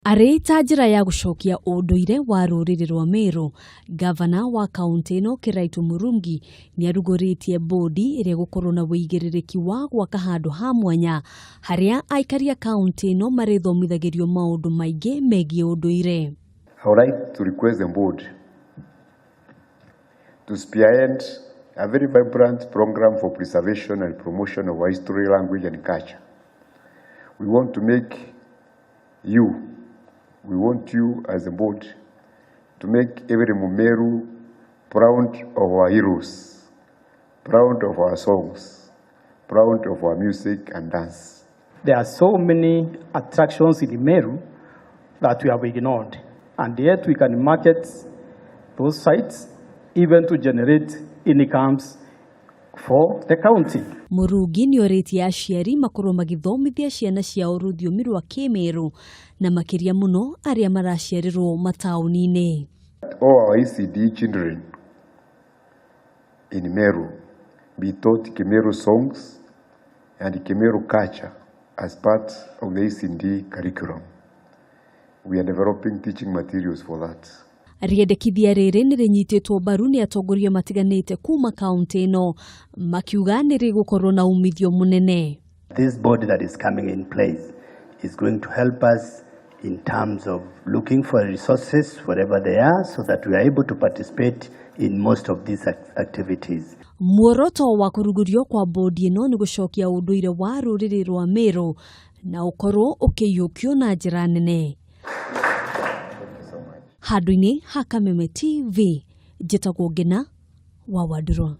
Arĩ ta njĩra ya gũcokia ũndũire wa rũrĩrĩ rwa Meru, ngavana wa kaũntĩ ĩno Kiraitu Murungi nĩ arugũrĩtie bũndi ĩrĩa ĩgũkorwo na ũigĩrĩrĩki wa gwaka handũ ha mwanya harĩa aikari a kaũntĩ ĩno marĩthomithagĩrio maũndũ maingĩ megiĩ ũndũire. I would like to request the board to spearhead a very vibrant program for preservation and promotion of our history, language, and culture. We want to make you, we want you as a board to make every Mumeru proud of our heroes, proud of our songs, proud of our music and dance. There are so many attractions in Meru that we have ignored, and yet we can market those sites even to generate incomes for the county. Murungi nĩ orĩtie aciari makorwo magĩthomithia ciana ciao rũthiomi rwa Kĩmeru na makĩria mũno arĩa maraciarĩrwo mataũni-inĩ. All our ECD children in Meru be taught Kimeru songs and Kimeru culture as part of the ECD curriculum. We are developing teaching materials for that. Rĩendekithia rĩrĩ nĩ rĩnyitĩtwo mbaru nĩ atongoria matiganĩte kuma kaũntĩ ĩno, makiuga nĩ rĩgũkorwo na umithio mũnene. This body that is coming in place is going to help us in terms of looking for resources wherever they are so that we are able to participate in most of these activities. Muoroto wa kũrugũrio kwa bodi ĩno nĩ gũcokia ũndũire wa rũrĩrĩ rwa Meru na ũkorwo ũkĩiyũkio na njĩra nene. Handũ-inĩ ha Kameme TV, njĩtagwo Ngina wa Wandũrwa.